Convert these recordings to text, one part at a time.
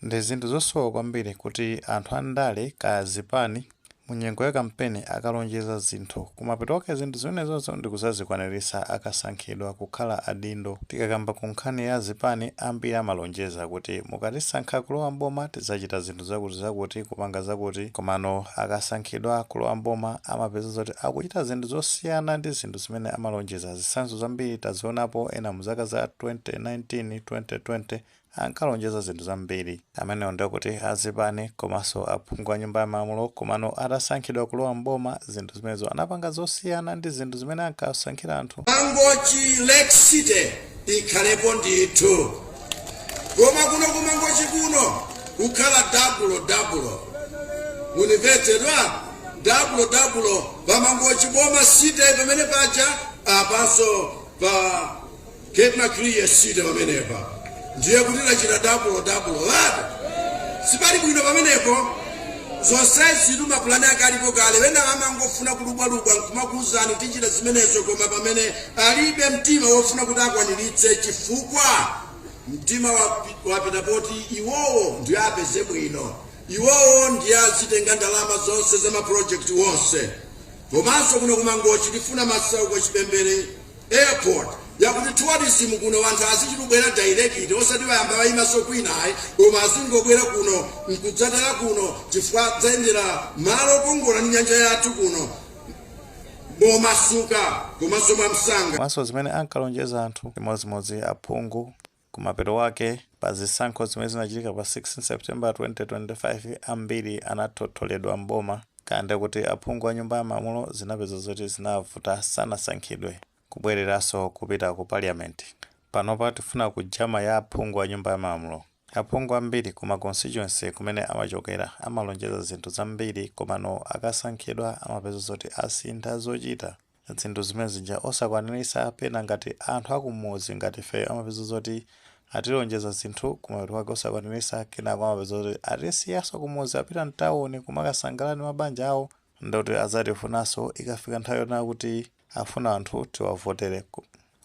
Ndi zinthu zosowa kwambiri kuti anthu andale kaya zipani mu nyengo ya kampeni akalonjeza zinthu, kumapeto kwake zinthu zimenezozo ndikuzazikwaniritsa akasankhidwa kukhala adindo. Tikakamba ku nkhani ya zipani, ambiri amalonjeza kuti mukatisankha kulowa mboma tidzachita zinthu zakuti zakuti, kupanga zakuti, komano akasankhidwa kulowa mboma amapeza zoti akuchita zinthu zosiyana ndi zinthu zimene amalonjeza. Zitsanzo zambiri tazionapo. Ena mu zaka za 2019, 2020 ankalonjeza zinthu zambiri, amenewo ndikuti azipani komanso aphungu a Nyumba ya Malamulo, komano atasankhidwa kulowa mboma zinthu zimenezo anapanga zosiyana ndi zinthu zimene ankasankhira anthu. Mangochi Lake City ikhalepo ndithu, koma kuno kuMangochi kuno kukhala double double. Munimvetsedwa? Double double paMangochi boma city pamene paja, apanso pa Cape Maclear city pamenepa, ndiye kuti lachita double double. Lato sipali bwino pamenepo. Zonsezi mapulani ake alipo kale. Wena amangofuna kulubwalubwa nkumakuwuzani tichita zimenezo, koma pamene alibe mtima wofuna kuti akwaniritse, chifukwa mtima wapita poti iwowo ndiye apeze bwino, iwowo ndiye azitenga ndalama zonse za mapulojekiti wonse. Komanso kuno kuMangochi tifuna Masauko Chipembere Airport, yakuti tourism kuno anthu azichitubwera direct, osati wayamba wayimaso kwinayi, koma azingobwera kuno nkudzatera kuno, chifukwa dzayendera malo okongola ndi nyanja yathu kuno momasuka komanso mwamsanga. Komanso zimene ankalonjeza anthu, chimodzimodzi aphungu, kumapeto wake pa zisankho zimene zinachitika pa 16 September 2025, ambiri anathotholedwa mboma, kande kuti aphungu a Nyumba ya Malamulo zinapeza zoti zinavuta, sanasankhidwe kubwereranso kupita ku parliament. Panopa tifuna kujama ya aphungu a Nyumba ya Malamulo. Aphungu ambiri kuma constituency kumene amachokera amalonjeza zinthu zambiri, komano akasankhidwa amapeza zoti asintha zochita, zinthu zimene zija osakwanirisa. Pena ngati anthu akumudzi ngati ifeyo amapeza zoti atilonjeza zinthu, kumapeto kwake osakwanirisa, kenako amapeza zoti atisiyanso kumudzi, apita mtawuni kumakasangalala ndi mabanja awo, ndoti azatifunanso ikafika nthawi yonena kuti afuna anthu tiwavotere.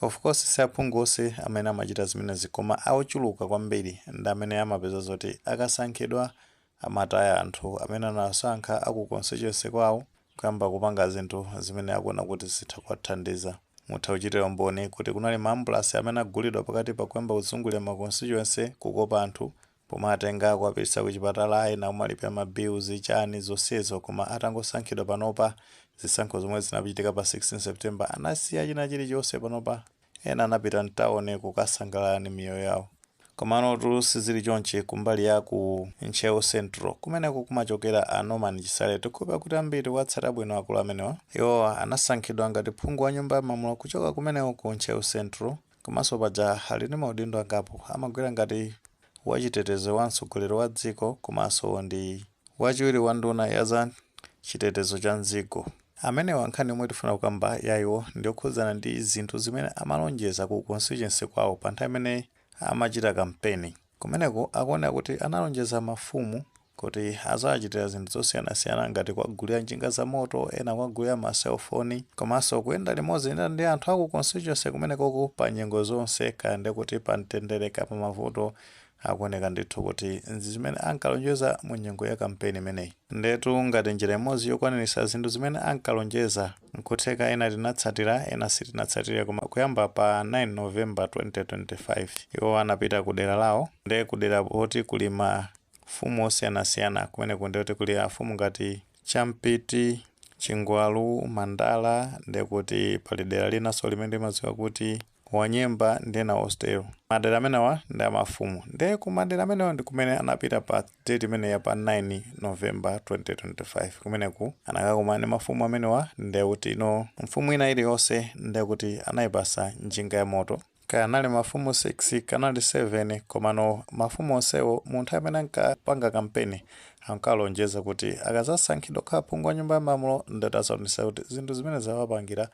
Of course si aphungu onse amene amachita zimenezi, koma ochuluka kwambiri ndi amene amapeza zoti akasankhidwa amataya anthu amene anasankha aku constituency kwawo, kuyamba kupanga zinthu zimene akuona kuti zitha kuwathandiza. Mutha kuchitira umboni kuti kunali ma ambulance amene agulidwa pakati pa kuyamba kuzungulira ma constituency kukopa anthu, pomatenga kuwapititsa kuchipatala, ena kumalipira ma bills, chani, zonsezo. Koma atangosankhidwa panopa, zisankho zomwe zinachitika pa 16 September, anasiya china chilichonse. Panopa ena anapita mtawuni kukasangalala ndi miyoyo yawo. Komanotu sizili chonchi kumbali ya ku Ntcheu Central, kumeneko kumachokera a Norman Chisale. Tikhupa kuti ambiri watsata bwino akulu amenewa. Iwo anasankhidwa ngati phungu wa Nyumba ya Malamulo kuchoka kumeneko ku Ntcheu Central, komanso paja ali ndi maudindo angapo, amagwira ngati wachitetezo wa mtsogoleri wa dziko, komanso ndi wachiwiri wa nduna ya za chitetezo cha mdziko. Amenewa nkhani yomwe tifuna kukamba yayiwo ndiyokhudzana ndi zinthu zimene amalonjeza ku constituency kwawo pa nthawi imene amachita kampeni. Kumeneko akuoneka kuti analonjeza mafumu kuti azawachitira zinthu zosiyanasiyana, ngati kuwagulira njinga za moto, ena kuwagulira ma cellphone, komanso kuyenda limodzi ndi anthu aku constituency kumenekoko pa nyengo zonse, kaya ndikuti pa mtendere kaya pa mavuto. Akuoneka ndithu kuti zimene ankalonjeza mu nyengo ya kampeni imeneyi, ndetu ngati njira imodzi yokwaniritsa zinthu zimene ankalonjeza, nkutheka ena tinatsatira, ena sitinatsatire, koma kuyamba pa 9 November 2025 iwo anapita ku dera lawo. Nde kudera poti kuli mafumu osiyanasiyana kumeneko, ndekuti kuli afumu ngati Champiti, Chingwalu, Mandala, ndekuti pali dera linanso limene limadziwa kuti Wanyemba ndi ena ostero. Madera amenewa ndi amafumu. Nde ku madera amenewa ndi kumene anapita pa date imene ya pa 9 November 2025. Kumeneku anakakumana ndi mafumu amenewa, ndekuti ino mfumu ina iliyonse ndekuti anayipasa njinga ya moto. Kaya anali mafumu 6, kanali 7, komano mafumu onsewo mu nthawi imene ankapanga kampeni ankalonjeza kuti akazasankhidwa kukhala phungu wa Nyumba ya Malamulo ndati azaonetsa kuti zinthu zimene zawapangira,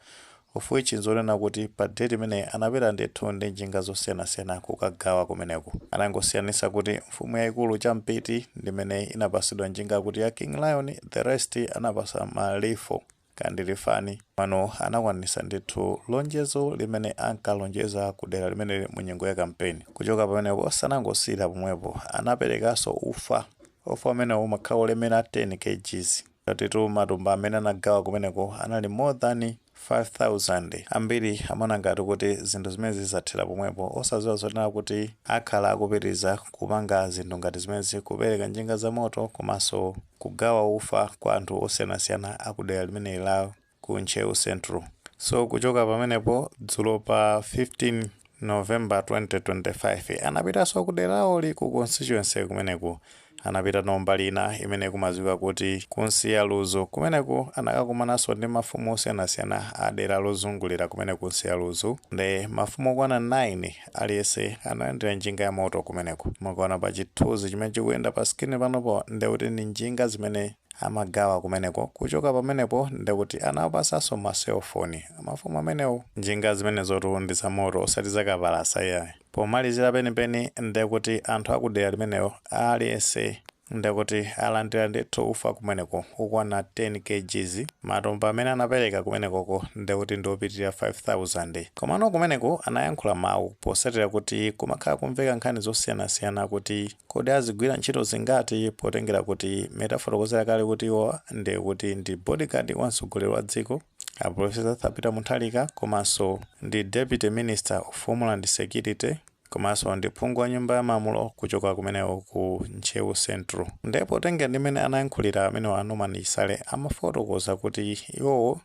of which nzonena kuti pa date imeneyi anapita ndithu ndi njinga zosiyanasiyana kukagawa kumeneku. Anangosiyanisa kuti mfumu yayikulu Champiti ndimene inapasidwa njinga kuti ya King Lion, the rest anapasa ma Rifle. Kandilifani pano anakwanisa ndithu lonjezo limene ankalonjeza ku dera limeneli mu nyengo ya kampeni. Kuchoka pamenepo sanangosiyira pomwepo, anaperekanso ufa. Ufa umenewu umakhala olemera 10 kgs. Tatitu matumba amene anagawa kumeneko anali more than 5000. Ambiri amaona ngati kuti zinthu zimene zizathera pomwepo, osadziwa zonena kuti akhala akupitiriza kupanga zinthu ngati zimenezi, kupereka njinga za moto komanso kugawa ufa kwa anthu osiyanasiyana akudera limeneli la ku Ntcheu Central. So kuchoka pamenepo, dzulo pa 15 November 2025 anapitanso kuderali ku constituency kumeneku. Anapita mbali ina imene kumadziwika kuti kunsiya Ludzu. Kumeneku anakakumananso ndi mafumu osiyanasiyana a dera lozungulira kumene kunsiya Ludzu, ndi mafumu okwana 9, aliyense analandira njinga ya moto kumeneku. Mukaona pa chithunzi chimene chikuyenda pa screen panopo, ndekuti ndi njinga zimene amagawa kumeneko. Kuchoka pamenepo ndekuti anawapasanso ma cellphone mafumu amenewo. Njinga zimenezotu ndi zamoto, osati zakapalasa iyayi. Pomalizira penipeni, ndekuti anthu akudera limenelo aliyense ndekuti alandira ndithu ufa kumeneko ukwana 10 kgs. Matumba amene anapereka kumenekoko ndekuti ndiopitirira 5000. Komano kumeneko anayankhula mawu posatira kuti kumakhala kumveka nkhani zosiyanasiyana kuti kodi azigwira ntchito zingati, potengera kuti metafotokozera kale kuti iwo ndekuti ndi bodyguard wa mtsogoleri wa dziko a Professor Peter Mutharika, komanso ndi Deputy Minister of Homeland Security, komanso ndi phungu wa nyumba ya malamulo kuchoka kumeneko ku Ntcheu Central. Ndipo tengera ndi mmene anayankhulira amenewo a Norman Chisale, amafotokoza kuti iwowo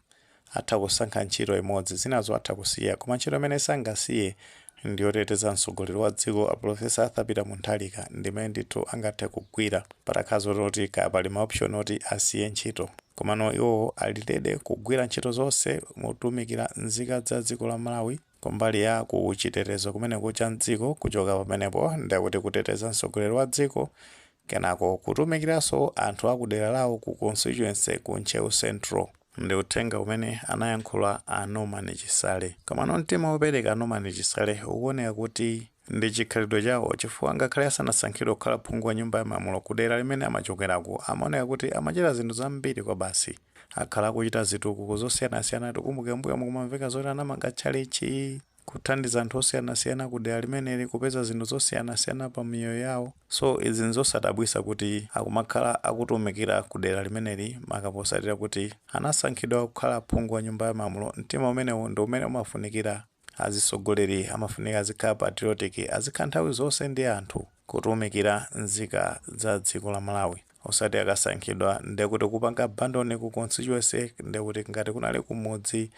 atha kusankha ntchito imodzi, zinazo atha kusiya, koma ntchito imene sangasiye ndiyoteteza mtsogoleri wa dziko a Professor Arthur Peter Mutharika, ndimene ndithu angathe kugwira patakhala zoti kaya pali ma option oti asiye ntchito. Komano iwowo ali ready kugwira ntchito zonse motumikira nzika za dziko la Malawi kumbali ya ku chitetezo kumeneko cha mdziko. Kuchoka pamenepo ndikuti kuteteza mtsogoleri wa dziko, kenako kutumikiranso anthu akudera lawo ku constituency ku Ntcheu Central, ndi uthenga umene anayankhula a Norman Chisale. Komano mtima wopereka Norman Chisale ukuoneka kuti ndi chikhalidwe chawo, chifukwa ngakhale asanasankhidwe kukhala phungu wa nyumba ya malamulo kudera limene amachokerako, amaoneka kuti amachita zinthu zambiri kwa basi. Akhala akuchita zitukuko zosiyanasiyana. Tikumbuke mbuyo mukumamveka zoti anamanga tchalichi, kuthandiza anthu osiyanasiyana kudera limeneli kupeza zinthu zosiyanasiyana pa miyoyo yawo. So izi nzosadabwisa kuti akumakhala akutumikira kudera limeneli, makaposatira kuti anasankhidwa kukhala phungu wa nyumba ya malamulo. Mtima umenewu ndi umene umafunikira. Azisogoleri amafunika azikhala patriotic, azikhala nthawi zonse ndi anthu, kutumikira nzika za dziko la Malawi, osati akasankhidwa ndekuti kupanga abandon ku constituency. Ndekuti ngati kunali kumudzi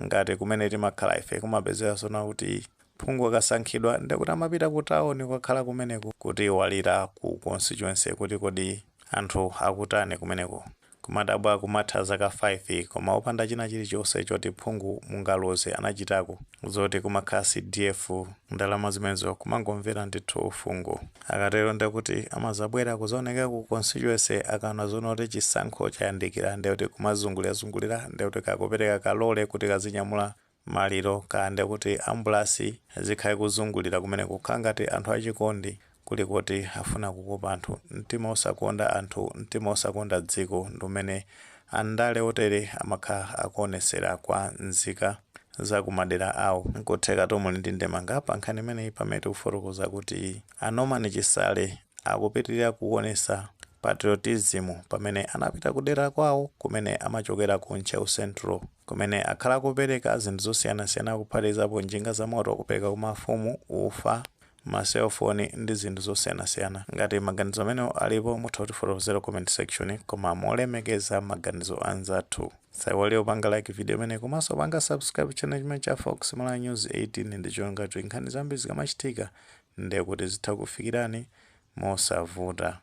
ngati kumene timakhala ife, kumapezeka zona kuti phungu akasankhidwa ndekuti amapita ku tawuni kukakhala kumeneko, kuti walira ku constituency kuti kodi anthu akutani kumeneko. Kumadabwa kumatha zaka 5 koma opanda china chilichonse choti phungu mungaloze anachitako, zoti kumakhala CDF, ndalama zimenezo kumangomvera ndithu fungo. Akatero ndekuti amazabwera kuzaoneka ku constituency akaona zona kuti chisankho chayandikira, ndekuti kumazungulirazungulira, ndekuti kakupereka kalole kuti kazinyamula maliro, kaya ndekuti ambulasi zikhale kuzungulira kumene, kukhala ngati anthu achikondi, kuli kuti afuna kukopa anthu. Mtima osakonda anthu, mtima osakonda dziko ndi umene andale otere amakhala akuonesera kwa nzika za kumadera awo. Nkutheka tomwe ndi ndemanga pa nkhani imeneyi, pamene tikufotokoza kuti a Norman Chisale akupitirira kuonesa patriotism pamene anapita kudera kwawo kumene amachokera ku Ntcheu Central, kumene akhala akupereka zinthu zosiyanasiyana, kuphatikizapo njinga za moto, kupereka ku mafumu, ufa, ma cellphone ndi zinthu zosiyanasiyana. Ngati maganizo amenewo alipo, mutha kutifotokozera comment section, koma molemekeza maganizo anzathu. Saiwale upanga like video imene, komanso upanga subscribe channel chimene cha Fox Malawi News 18, ndi chonga kuti nkhani zambiri zikamachitika ndekuti zitha kufikirani mosavuta.